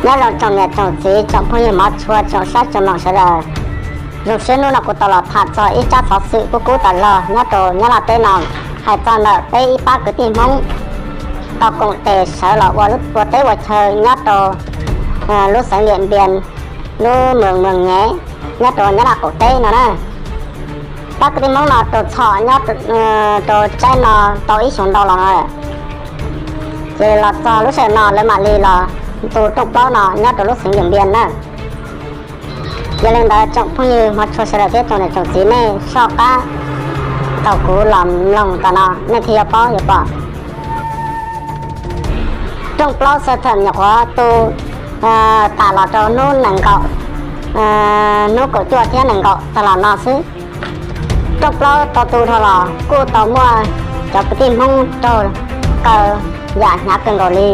Nyob zoo tsoom niam tsoom txiv, tsoom phooj ywg hmov tshua, tsoom saib tsoom mloog sawv daws. Zoo siab hnub no kuv tau los tham txog ib tsab xov xwm kub kub tas zog nyob rau Nyab Laj teb no, hais txog ntawm peb ib pab kwv tij Hmoob tau koom tes sawv los ua teb ua chaw nyob rau lub xeev Diam Npias, lub moos Moos Nyev, nyob rau Nyab Laj qaum teb no na. Pab kwv tij Hmoob no raug txhom nyob rau tsaib no tau ib xyoos ntau los no, ces los txog lub sij hawm no lawv mam li los tu rooj plaub no nyob rau lub xeev Diam Npias na. Yog li ntawd tsoom phooj ywg hmov tshua sawv daws thiab tsoom niam tsoom txiv, nej soj qab tau kuv los mloog tas no nej thiaj yuav paub yuav pom. Rooj plaub xav tham nyuam qhuav tu tas los rau hnub nees nkaum, hnub kaum cuaj thiab nees nkaum tas los no xwb. Rooj plaub tau tu dhau los kuj tau muaj cov kwv tij Hmoob raug kaw yam hnyav kawg nkaus li,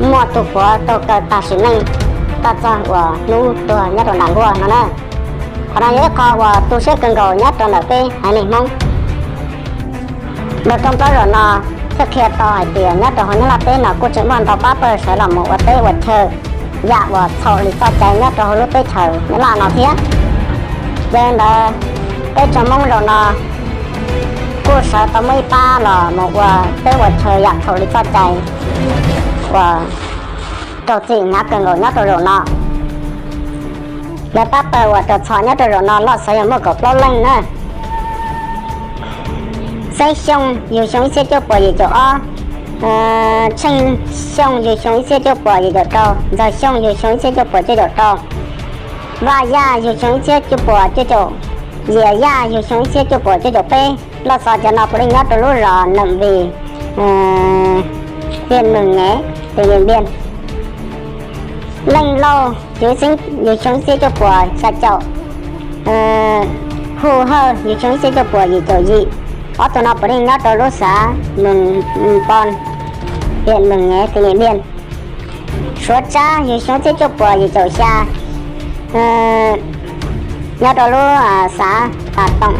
muaj tus puav raug kaw tag sim neej, tau txog uas hnub tuag nyob rau nram nkuaj no na. Qhov no yog ib qho uas tu siab kawg nkaus nyob rau ntawm peb haiv neeg Hmoob. Dhau rooj plaub zaum no thiaj qhia tau hais tias nyob rau hauv Nyab Laj teb no kuj tseem muaj ntau pab pawg sawv los mus ua teb ua chaw yam uas txhaum li txoj cai nyob rau hauv lub teb chaws Nyab Laj no thiab. Yog li ntawd peb tsoom Hmoob zaum no kuj sawv tau muaj ib pab los mus ua teb ua chaw yam txhaum li txoj cai uas raug txim hnyav kawg nkaus nyob rau zaum no. Lawv pab pawg uas raug txhom nyob rau zaum no loj xov yog muaj kaum plaub leej na. Xeeb Xyooj yug xyoo ib txhiab cuaj puas yim caum ob, Tsheej Xyooj yug xyoo ib txhiab cuaj puas yim caum rau, Ntxawg Xyooj yug xyoo ib txhiab cuaj puas cuaj caum rau, Vaj Yaj yug xyoo ib txhiab cuaj puas cuaj caum, Yias Yaj yug xyoo ib txhiab cuaj puas cuaj caum peb. Loj xov cov no puav leej nyob rau lub zos Neem Vis, hiam Meem Nyev, tes Npias. Leej Lauj yug xyoo ib txhiab cuaj puas xya caum, Hu Hawj yug xyoo ib txhiab cuaj puas yim caum yim. Ob tug no puav leej nyob rau lub xav Meem Poo, hiam Meem Nyev, tes Npias. Suav Tsab yug xyoo ib txhiab cuaj puas yim caum xya, nyob rau lub xav Tas Toom,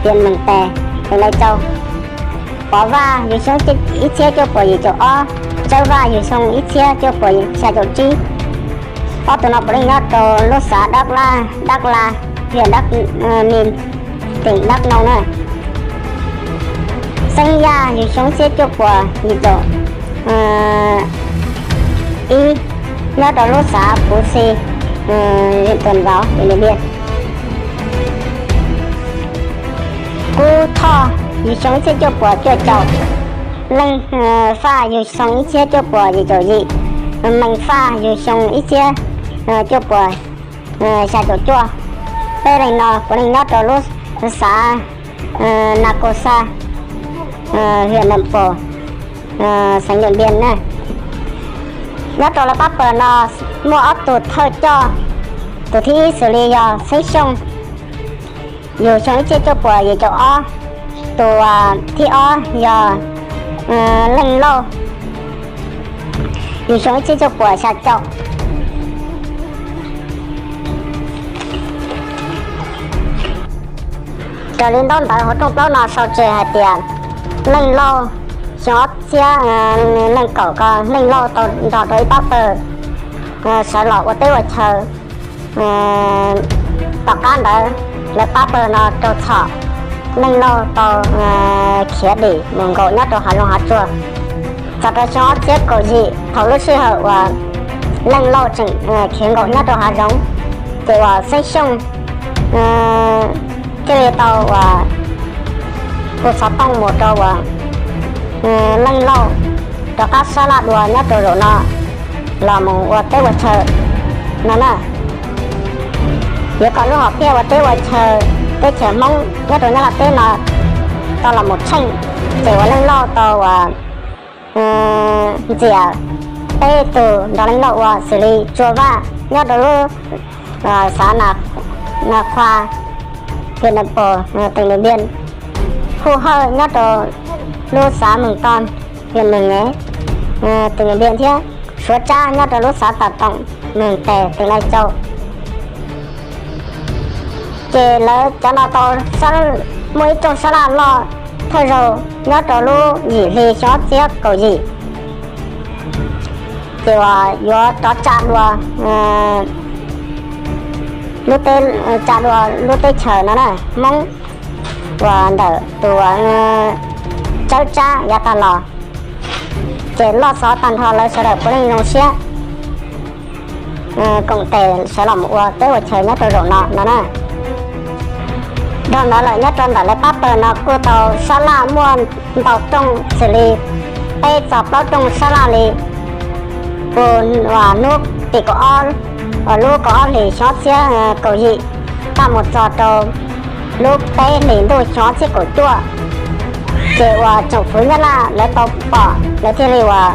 hiam Meem Tes, tes Nplai Tsau. Pov Vaj yug xyoo ib txhiab cuaj puas yim caum ob, Tsawb Vaj yug xyoo ib txhiab cuaj puas xya caum tsib. Ob tug no puav leej nyob rau lub xav Dab Laj, Dab La, hiam Dab Nim, tes Dab Noo na. Xeeb Yaj yug xyoo ib txhiab cuaj puas yim caum ib, nyob rau lub xav Puv Xi, hiam Tuam Vauv, tes Npias. Kub Thoj yug xyoo ib txhiab cuaj puas cuaj caum, Leej Faj yug xyoo ib txhiab cuaj puas yim caum yim, Mees Faj yug xyoo ib txhiab cuaj puas xya caum cuaj. Peb leeg no puav leej nyob rau lub xav Na Kos Xa, hiam Nam Pos, xeev Npias na. Nyob rau lawv pab pawg no muaj ob tug thawj coj, tus thib ib xws li yog Xeeb Xyooj, yug xyoo ib txhiab cuaj puas yim caum ob, tus thib ob yog Leej Lauj, yug xyoo ib txhiab cuaj puas xya caum. Raws li ntaub ntawv hauv rooj plaub no sau tseg hais tias Leej Lauj xyoo ob txhiab nees nkaum ko Leej Lauj tau nrog rau ib pab pawg sawv los ua teb ua chaw. Tom qab ntawd lawv pab pawg no raug txhom, Leej Lauj tau khiav dim mus nkaum nyob rau hav zoov hav tsuag. Txog rau xyoo ob txhiab kaum yim thaum lub sij hawm uas Leej Lauj tseem khiav nkaum nyob rau hav zoov, ces uas Xeeb Xyooj thiaj li tau uas hu xov tooj mus rau uas Leej Lauj rov qab sab laj dua nyob rau zaum no los mus ua teb ua chaw no na. Yuav kom lub hom phiaj ua teb ua chaw teb chaws Hmoob nyob rau Nyab Laj teb no tau los mus tsheej, ces uas Leej Lauj tau uas ntxias peb tug nrog Leej Lauj ua xws li Tsua Vaj nyob rau lub xav Na Qhua, hiam Nam Pos, tes Npias, Hu Hawj nyob rau lub xav Mees Too, hiam Mees Nyev, tes Npias thiab Suav Tsab nyob rau lub xav Tas Toom, Mees Tes, tes Nplai Tsau. Ces lawv cov no tau muaj ib rooj sab laj loj thawj zaug nyob rau lub yim hli xyoo ob txhiab kaum yim. Ces uas yuav rov tsa dua lub teb, tsa dua lub teb chaws no na, Hmoob uas ntawm tus Tsawb Tsab yav tag los, ces loj xov tag nrho lawv sawv daws puav leej zoo siab koom tes sawv los mus ua teb ua chaw nyob rau zaum no no na. Dhau ntawd lawm nyob rau ntawm lawv pab pawg no kuj tau sab laj muaj ntau rooj xws li peb txog plaub rooj sab laj li. Puag hnub tim kaum ob, lub kaum ob hlis xyoo ob txhiab kaum yim, taj mus txog rau lub peb hlis ntuj xyoo ob txhiab kaum cuaj, ces uas tsoom fwv Nyab Laj lawv tau pom lawv thiaj li uas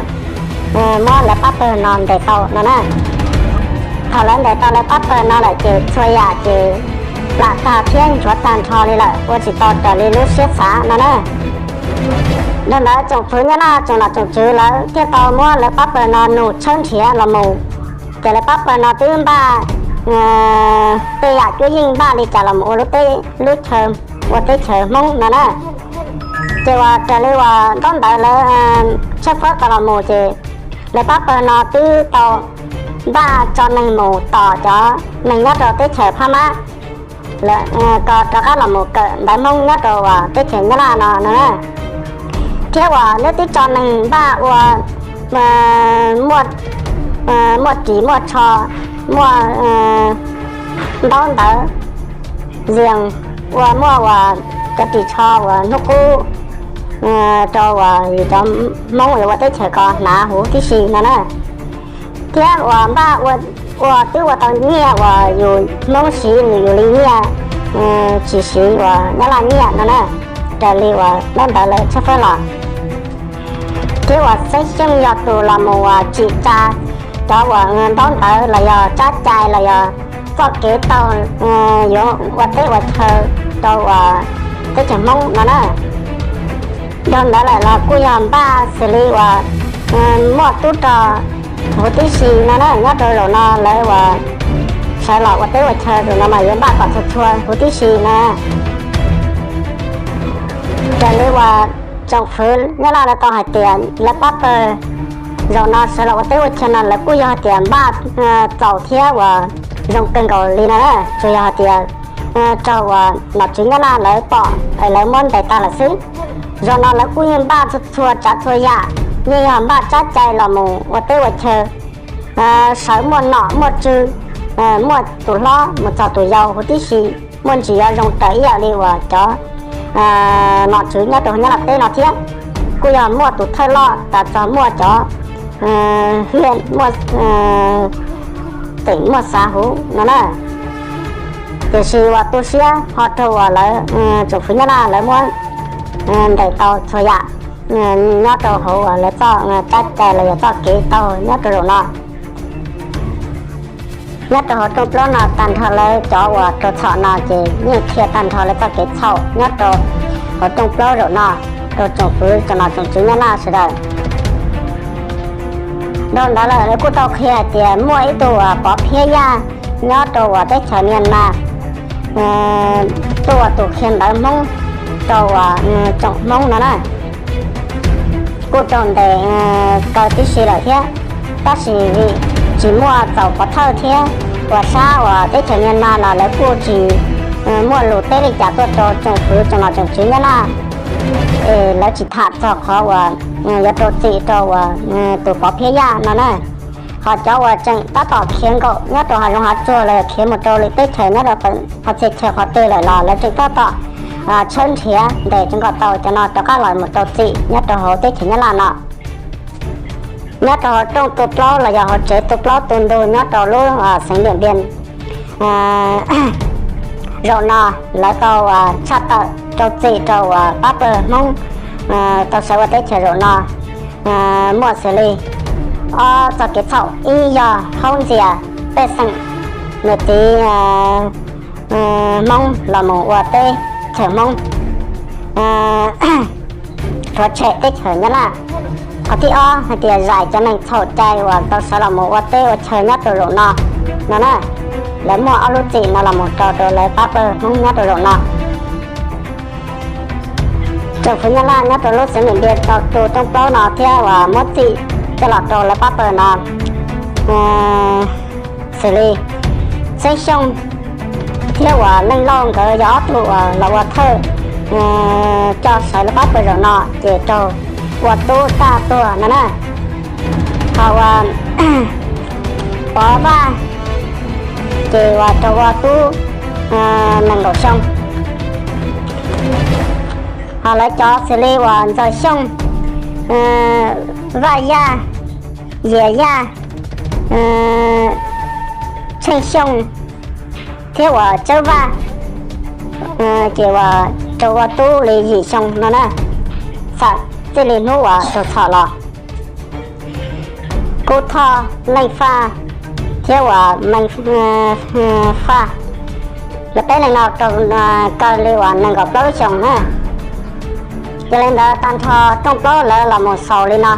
muab lawv pab pawg no ntes tau no na. Thaum lawv ntes tau lawv pab pawg no lawm ces txhua yam ces plam tag thiab nchuav tag nrho li lawm, ua tsis tau raws li lub siab xav no na. Dhau ntawd tsoom fwv Nyab Laj tsoom nom tsoom tswv lawv thiaj tau muab lawv pab pawg no nug tshawb nrhiav los mus, ces lawv pab pawg no twb npaj tej yam cuab yeej npaj li cas los mus ua lub teb lub chaw, ua teb chaws Hmoob no na. Ces uas raws li uas ntaub ntawv lawv tshawb fawb tau los mus ces lawv pab pawg no twb tau npaj tso neeg mus tos cov neeg nyob rau teb chaws Phab Mab ko rov qab los mus kawm ntawv Hmoob nyob rau uas teb chaws Nyab Laj no no na. Thiab uas lawv twb tso neeg npaj ua muaj ris muaj tsho, muaj ntaub ntawv, zias, ua muaj uas cov ris tsho uas hnub qub rau uas yus cov Hmoob yuav ua teb chaws ko hnav huv tib si no na. Thiab uas npaj ua twb ua tau nyiaj uas yus Hmoob siv nws yus li nyiaj, tsis siv uas Nyab Laj nyiaj no na, raws li uas ntaub ntawv lawv tshawb fawb los. Thiab uas Xeeb Xyooj yog tus los mus uas tsim tsa cov uas ntaub ntawv los yog tsab cai los yog txoj kev taug yuav ua teb ua chaw rau uas teb chaws Hmoob no na. Dhau ntawd lawm los kuj yog npaj xws li uas muaj tub rog huv tib si no na, nyob rau zaum no lawv uas sawv los ua teb ua chaw zaum no mas yuav npaj kom txhua txhua huv tib si na. Raws li uas tsoom fwv Nyab Laj lawv tau hais tias lawv pab pawg zaum no sawv los ua teb ua chaw no lawv kuj yog hais tias npaj txaus thiab uas zoo kawg nkaus li no na, tsuas yog hais tias raug uas nom tswv Nyab Laj lawv pom es lawv muab ntes tag lawm xwb. Zaum no lawv kuj yeej npaj txhua txhua tsav txhua yam, yeej yog npaj tsab cai los mus ua teb ua chaw, sawv muaj nom muaj tswv, muaj tus hlob mus txog tus yau huv tib si, muaj ntsis yuav zoo raws ib yam li uas cov nom tswv nyob rau Nyab Laj teb no thiab. Kuj yog muaj tus thawj loj tas txog muaj cov hiaj muaj teem muaj xav huv no na. Tiam sis uas tu siab ho raug uas lawv tsoom fwv Nyab Laj lawv muab ntes tau txhua yam nyob rau hauv uas lawv txoj tsab cai los yog txoj kev taug nyob rau zaum no. Nyob rau hauv rooj plaub no tag nrho lawv cov uas raug txhom no ces yeej qhia tag nrho lawv txoj kev txhaum nyob rau hauv rooj plaub zaum no rau tsoom fwv tsoom nom tsoom tswv Nyab Laj sawv daws. Dhau ntawd lawm lawv kuj tau qhia hais tias muaj ib tug uas Pov Phiab Yaj nyob rau uas teb chaws Myanmar tuaj ua tus qhia ntawv Hmoob rau uas tsoom Hmoob no na. Kuj raug ntes kaw tib si lawm thiab, tab sis vim tsis muaj txaus pov thawj thiab uas sab uas teb chaws Myanmar los lawv kuj tsis muaj lus teb li cas tuaj rau tsoom fwv tsoom nom tsoom tswv Nyab Laj es lawv tsis tham txog qhov uas yuav rau txim rau uas tus Pov Phiab Yaj no na. Ho cov uas tseem tab tom khiav nkaum nyob rau hav zoov hav tsuag los yog khiav mus rau lwm teb chaws nyob rau qhov txhia chaw qhov twg lawm los lawv tseem tab tom tshawb nrhiav ntes tseem kom tau cov no rov qab los mus rau txim nyob rau hauv teb chaws Nyab Laj no. Nyob rau hauv rooj tu plaub los yog hauv tsev tu plaub tu ntug nyob rau lub xeev Diam Npias zaum no, lawv tau tshaj tawm rau txim rau uas pab pawg Hmoob tau sawv ua teb chaws zaum no muaj xws li ob txoj kev txhaum, ib yog haub ntxias pej xeem niam txiv Hmoob los mus ua teb chaws Hmoob rhuav tshem teb chaws Nyab Laj. Qhov thib ob hais tias zais cov neeg txhaum cai uas tau sawv los mus ua teb ua chaw nyob rau zaum no no na. Lawv muaj ob lub txim no los mus rau rau lawv pab pawg Hmoob nyob rau zaum no. Tsoom fwv Nyab Laj nyob rau lub xeev Diam Npias tau tu rooj plaub no thiab uas muab txim coj los rau lawv pab pawg no xws li Txheeb Xyooj thiab uas Leej Lauj nkawd yog ob tug uas los ua thawj coj sawv lawv pab pawg zaum no ces raug ua tub tag tuag no na. Ho uas Pov Vaj ces uas raug ua tub nees nkaum xyoo. Ho lawv cov xws li uas Ntxawg Xyooj, Vaj Yaj, Yias Yaj, Tsheej Xyooj thiab uas Tsawb Vaj ces uas raug ua tub li yim xyoo no na, txawm txij li hnub uas raug txhom los. Kub Thoj, Leej Faj thiab uas Mee Faj, lawv peb leeg no raug kaw li uas nees nkaum plaub lub xyoos na. Yog li ntawd tag nrho rooj plaub lawv los mus xaus li no.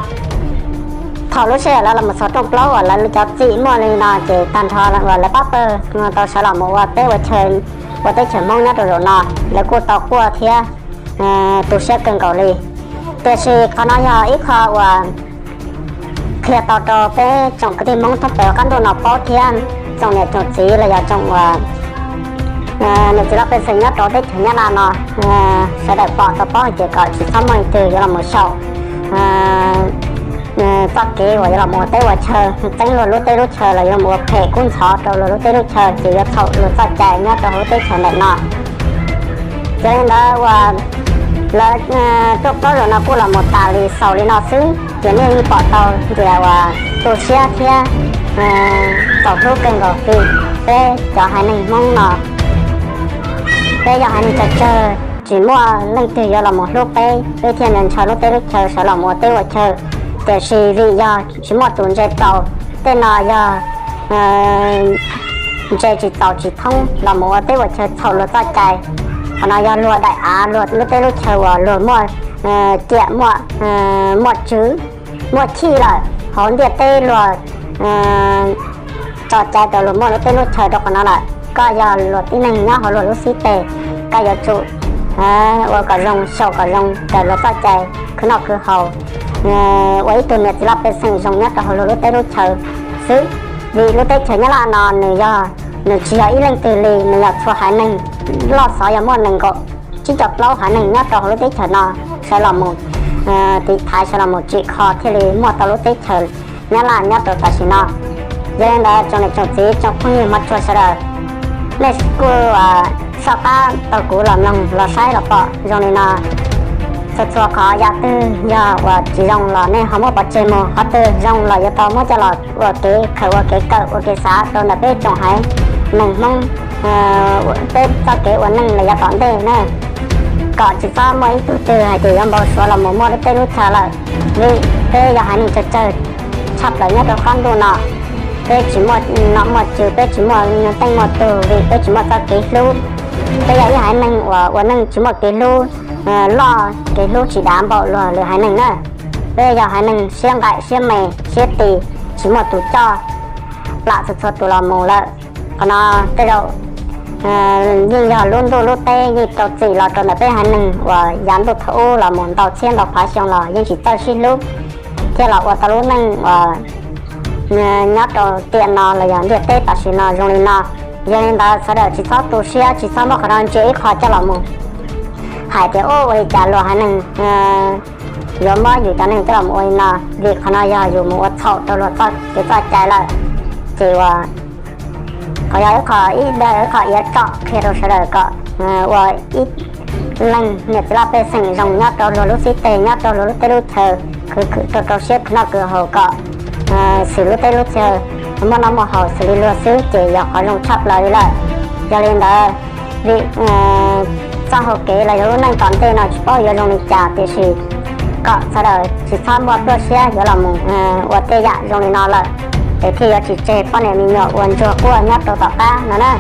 Thaum lub sij hawm lawv los mus xaus rooj plaub uas lawv cov txim muaj li no ces tag nrho uas lawv pab pawg tau sawv los mus ua teb ua chaw, ua teb chaws Hmoob nyob rau zaum no, lawv kuj tau quaj thiab tu siab kawg nkaus li. Tiam sis qhov no yog ib qho uas qhia tau rau peb tsoom kwv tij Hmoob thoob plaws qab ntuj no paub thiab tsoom niam tsoom txiv los yog tsoom uas niam txiv laj pej xeem nyob rau teb chaws Nyab Laj no sawv daws pom tau paub hais tias kom tsis txhob muaj leej twg yuav los mus xyaum txoj kev uas yuav los mus ua teb ua chaw, txeeb luag lub teb lub chaw los yuav los mus ua phem kub ntxhov rau luag lub teb lub chaw ces yuav txhaum luag txoj cai nyob rau hauv lub teb chaws ntawm no. Ces li ntawd uas lawv rooj plaub zaum no kuj los mus tas li xaus li no xwb ces nej yeej pom tau tias uas tu siab thiab txaus hlub kawg nkaus li. Peb cov haiv neeg Hmoob no, peb yog haiv neeg tsawg tsawg, tsis muaj leej twg yuav los mus hlub peb, peb thiaj ntshaw lub teb lub chaw sawv los mus ua teb ua chaw. Tiam sis vim yog tsis muaj tus ntse txaus, tej no yog ntse tsis txaus tsis thoob los mus ua teb ua chaw txhaum luag txoj cai. Qhov no yog luag daim av luag lub teb lub chaw uas luag muaj ciam muaj, muaj tswv, muaj chij lawm hauv ntiaj teb luag tso cai rau luag muaj lub teb lub chaw rau qhov no lawm. Koj yog luag tib neeg nyob hauv luag lub xib teg, koj yuav tsum ua kom zoo, xyaum kom zoo raws luag txoj cai khwv noj khwv haus, ua ib tug niam txiv laj pej xeem zoo nyob rau hauv luag lub teb lub chaw xwb. Vim lub teb chaws Nyab Laj no nws yog, nws tsis yog ib leej twg li, nws yog txhua haiv neeg. Loj xov yog muaj nees nkaum tsib caug plaub haiv neeg nyob rau hauv lub teb chaws no sawv los mus tiv thaiv, sawv los mus tsim kho thiaj li muaj tau lub teb chaws Nyab Laj nyob rau tam sim no. Yog li ntawd tsoom niam tsoom txiv tsoom phooj ywg hmov tshua sawv daws, nej kuj soj qab tau kuv los mloog los saib los pom zoo li no. Txhua txhua qhov yam twg yog uas tsis zoo los nej ho muab pov tseg mus, qhov twg zoo los yuav tau muab coj los ua kev khaws, ua kev kawm, ua kev xav rau ntawm peb tsoom haiv neeg Hmoob peb txoj kev ua neej los yav tom ntej na, kom tsis txhob muaj ib tug twg hais tias yuav npau suav los mus muaj lub teb lub chaw lawm. Vim peb yog haiv neeg tsawg tsawg tshaj plaws nyob rau qab ntuj no, peb tsis muaj nom muaj tswv, peb tsis muaj teej muaj tug, vim peb tsis muaj txoj kev hlub. Peb yog ib haiv neeg uas ua neej tsis muaj kev hlub loj, kev hlub tsis dav npaum luag lwm haiv neeg na. Peb yog haiv neeg siab nqaim siab me siab tis, tsis muaj tus coj, plam txhua txhua tus los mus lawm. Qhov no tej zaum yeej yog lub ntuj lub teb yeej rau txim los rau ntawm peb haiv neeg uas yav ntuj thaum ub los mus ntau txhiab ntau phav xyoo los yeej tsis txawj sib hlub thiab los ua tau lub neej uas nyob rau tiam no los yog ntiaj teb tam sim no zoo li no. Yog li ntawd sawv daws tsis txhob tu siab, tsis txhob muab qhov no ntsia ib qho coj los mus hais tias ua li cas luag haiv neeg yuav muab yus cov neeg coj los ua li no, vim qhov no yog yus mus ua txhaum rau luag txoj kev txoj cai lawm. Ces uas qhov yog ib qho, ib qho iav tsom qhia rau sawv daws kom ua ib leeg niam txiv laj pej xeem zoo nyob rau luag lub xib teg, nyob rau luag lub teb lub chaw, khwv khwv rau rau siab khwv noj khwv haus kom xwm lub teb lub chaw muaj noj muaj haus xws li luag xwb ces yog qhov zoo tshaj plaws li lawm. Yog li ntawd, vim txoj hau kev los yog lub neej tom ntej no tsis paub yuav zoo li cas, tiam sis kom sawv daws tsis txhob muaj pluaj siab yuav los mus ua tej yam zoo li no lawm, es thiaj yuav tsis tseg poj niam me nyuam ua ntsuag quaj nyob rau tom qab no na.